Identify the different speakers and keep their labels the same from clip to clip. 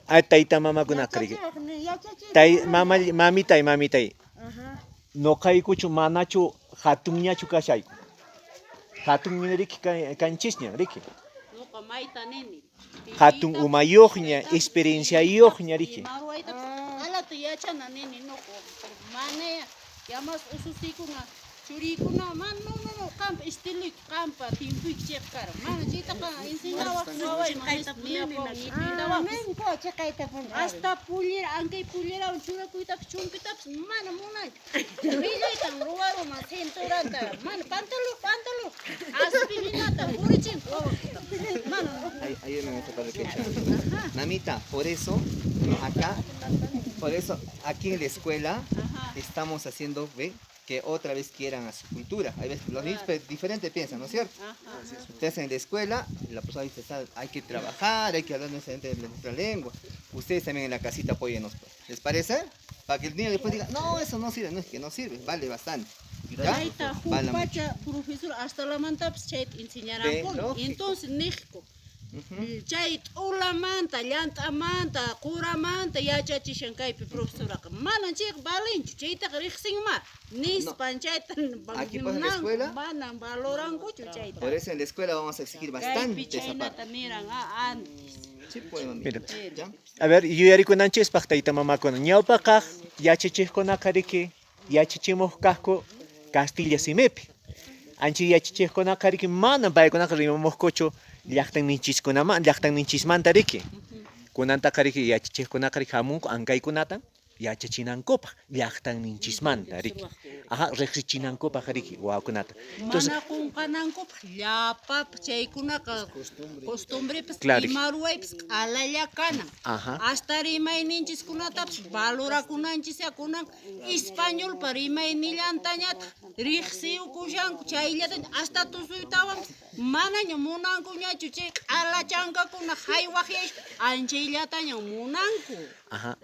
Speaker 1: Ay, tayta mamakunaqa riki. Tay mama mamitay mamitay. Noqaykuchu manachu hatunñachu kashayku. Hatunña riki kanchisña riki.
Speaker 2: Noqa mayta nini.
Speaker 1: Hatun umayuqña, experienciayuqña riki.
Speaker 2: Ima ruwaytapas q'alata yachana nini noqa. Mana yamas ususiykuna churiykuna mana no no no qampa estiloyki qampa tiempoyki chayqa karan. Mana chaytaqa enseñawaq wawayman Hasta pollera, ankay pollerawan churakuytapas chumpitapas mana munanchu. Millaytan ruwaruman cinturanta, mana pantalón, pantalón, aspirinata purichinku wawakuta. Mana.
Speaker 3: Ayúdame a esta parte que he hecho. Mamita, por eso acá, por eso aquí en la escuela estamos haciendo, ¿ve? Que otra vez quieran a su cultura. Hay veces los niños diferente piensan, ¿no es cierto? Ustedes en la escuela, la profesora dice, hay que trabajar, hay que hablar nuestra, nuestra lengua. Ustedes también en la casita apóyennos, pues. ¿Les parece? Para que el niño después diga, no, eso no sirve, no es que no sirve, vale bastante. ¿Ya?
Speaker 2: Chayta huk
Speaker 3: Vale mucho.
Speaker 2: pacha profesor hasta lamantapas chayta enseñaranpuni.
Speaker 3: Lógico.
Speaker 2: Entonces niqku.
Speaker 3: Ujú.
Speaker 2: Chay t'ulamanta, llant'amanta, quramanta yachachishan kaypi profesoraqa. Manan chayqa valinchu, chaytaqa riqsinma. Nispan chayta
Speaker 3: Aquí pasa en la escuela.
Speaker 2: manan valorankuchu chayta.
Speaker 3: Por eso en la escuela vamos a exigir
Speaker 2: Kaypi
Speaker 3: bastante esa
Speaker 2: chaynata
Speaker 3: parte.
Speaker 2: niran antes.
Speaker 3: Sí, pues, mamita.
Speaker 1: Mira.
Speaker 3: ¿Ya?
Speaker 1: A ver, yuyarikunanchispaq tayta mamakuna. Ñawpaqaq yachachiqkunaqa riki yachachimuq kaqku kastilla simipi. Ancha yachachiqkunaqa riki manam paykunaqa rimamuqkuchu llaqtanninchiskunaman llaqtanninchismanta riki. Kunantaqa riki yachachiqkunaqa riki hamunku ankaykunata yachachinankupaq llaqtanninchismanta riki. Ajá, riqsichinankupaq riki wawakunata. Entonces,
Speaker 2: Mana qunqanankupaq llapapa chaykunaqa costumbrepas
Speaker 1: Claro.
Speaker 2: ima ruwaypas q'alalla kanan.
Speaker 1: Ajá.
Speaker 2: Hasta rimayninchiskunatapas valorakunanchis kunan españolpa rimaynillantañataq riqsiyukushanku chayllata hasta tusuytawanpas manaña munankuñachu chay q'ala chankakuna haywaqyashpa anchayllataña munanku.
Speaker 1: Ajá.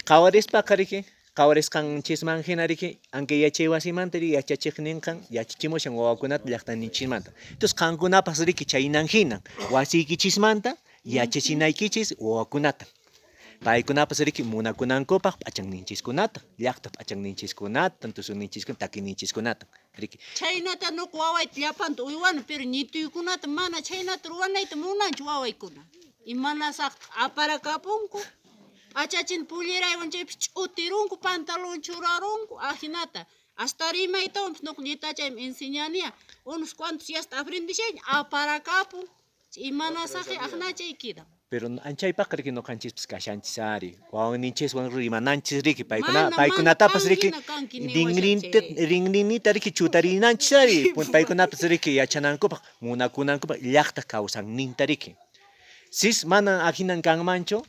Speaker 1: Qhawarispaqa riki, qhawarisqanchisman hina riki, ankay yachay wasimanta riki yachachiqninqa yachachimushan wawakunata llaqtanchismanta. Entonces qankunapas riki chaynan hinan wasiykichismanta yachachinaykichis wawakunata. Paykunapas riki munakunankupaq p'achanninchiskunata, llaqta p'achanninchiskunata, tusuyninchiskunata, takiyninchiskunata, riki.
Speaker 2: Chhaynata nuqa wawayta llapanta uywani, pero ñituykunata mana chhaynata ruwanayta munanchu wawaykuna. Imanasaqtaq aparakapunku. P'achachin pulleraywan chaypis ch'utirunku, pantalón churarunku, ajinata. Hasta rimaytawanpis nuqa ñitachaymi enseñaniya. Unos cuantos ya hasta aprendishaña, aparakapun. Imanasaqi aqna chay queda.
Speaker 1: Pero anchaypaq riki noqanchispas kashanchis ari. Wawanichiswan rimananchis riki, paykuna
Speaker 2: Mana,
Speaker 1: paykunatapas
Speaker 2: mana
Speaker 1: riki
Speaker 2: qan hina kanki
Speaker 1: rinrinta
Speaker 2: niwashan
Speaker 1: rinrinita riki chutarinanchis ari. Paykunapas riki yachanankupaq, munakunankupaq llaqta kawsayninta riki. Sis manan ahinan kanmanchu,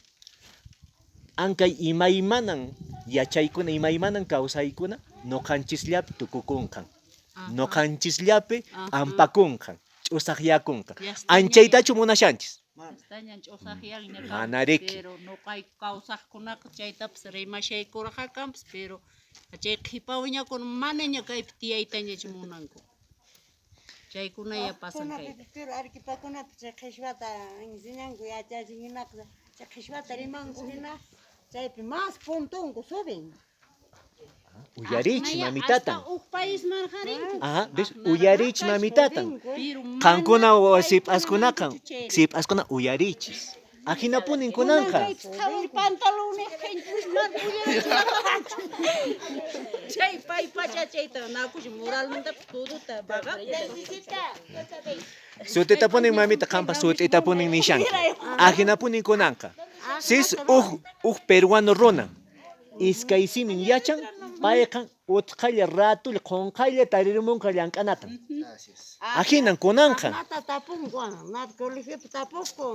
Speaker 1: ankay imaymanan yachaykuna, imaymanan kawsaykuna noqanchisllapi tukukunqan. Noqanchisllapi p'ampakunqan, ch'usaqyakunqan. Anchaytachu munashanchis?
Speaker 2: Astañan ch'usaqyanña
Speaker 1: Mana riki.
Speaker 2: Pero noqayku kawsaqkunaqa chaytapas rimashaykurqakanpas, pero chay qhipa wiñakuna manaña kaypi tiyaytañachu munanku. Chaykunaya pasan kaypi.
Speaker 4: Pero Arequipakunapi chay qhishwata enseñanku yachachinkunaqa chay qhishwata rimanku hina chaypi más puntunku suben.
Speaker 1: Uyarichis
Speaker 2: Aqnaya
Speaker 1: mamitatan.
Speaker 2: hasta huk paisman rinku.
Speaker 1: Ajá, ¿ves?
Speaker 2: Aqnaraq
Speaker 1: Uyarichis mamitatan.
Speaker 2: Pero
Speaker 1: Qankuna
Speaker 2: mana
Speaker 1: sip'askunaqa,
Speaker 2: paykunamanchu chayri.
Speaker 1: sip'askuna uyarichis. Ahinapunin kunanqa.
Speaker 2: Kaypis qhawar pantalonniq mana pullerata Chay pay pacha chayta nakush moralmantapas todota pagapun.
Speaker 1: Sut'itapunin mamita qampa sut'itapunin nishanki. Ahinapunin kunanqa. Sis uj peruano runa iskay simin yachan, payqa utqhaylla ratulla qunqaylla taririmunqa llank'anata. Ahinan kunanqa.
Speaker 4: Nata tapunku, nata colegiopi tapuqku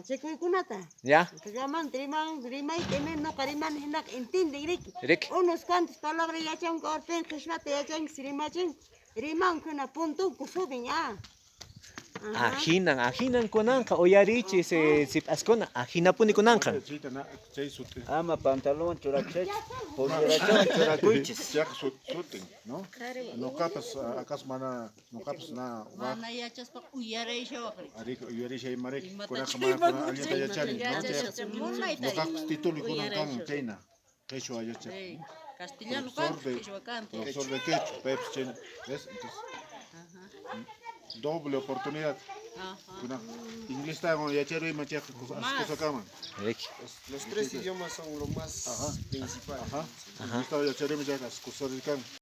Speaker 4: chikuykunata.
Speaker 1: Ya.
Speaker 4: Llamanta riman, rimayta imayna noqa rimani hinaqa entienden riki.
Speaker 1: Riki.
Speaker 4: Unos cuantos palabras yachanku, ahora qhishwata yachanku rimachin, rimanku hina puntunku suben ah.
Speaker 1: Ajinan, ajinan kunanqa uyarichis sip'askuna, ajinapuni kunanqa.
Speaker 5: Chayta na chay sutin.
Speaker 6: Ama pantalón churakushaychis, pollerachawan churakuychis.
Speaker 5: Chayqa sutin, ¿no? Noqapas acaso mana noqapas na waq
Speaker 2: Mana yachaspa uyarayshawaq.
Speaker 5: arik yuyarishay marik
Speaker 2: Imata
Speaker 5: kunaqa
Speaker 2: chay
Speaker 5: mana kuna allinta yachani, ¿no? Chayqa
Speaker 2: Munayta.
Speaker 5: noqapas titulo kunan kan chayna qhechua yachaq.
Speaker 2: Ey, Castellano
Speaker 5: Profesor
Speaker 2: kanta,
Speaker 5: de-
Speaker 2: quechua kanta.
Speaker 5: Profesor de quechua, paypas chayna, ¿ves? Entonces, doble oportunidad.
Speaker 2: Ajá.
Speaker 5: Kuna inglés yacharuyman chayqa
Speaker 2: Más.
Speaker 5: cosa kanman.
Speaker 1: Riki.
Speaker 7: Los tres idiomas son lo más principal.
Speaker 5: Ajá. Inglés yacharuyman chayqa cosa kan.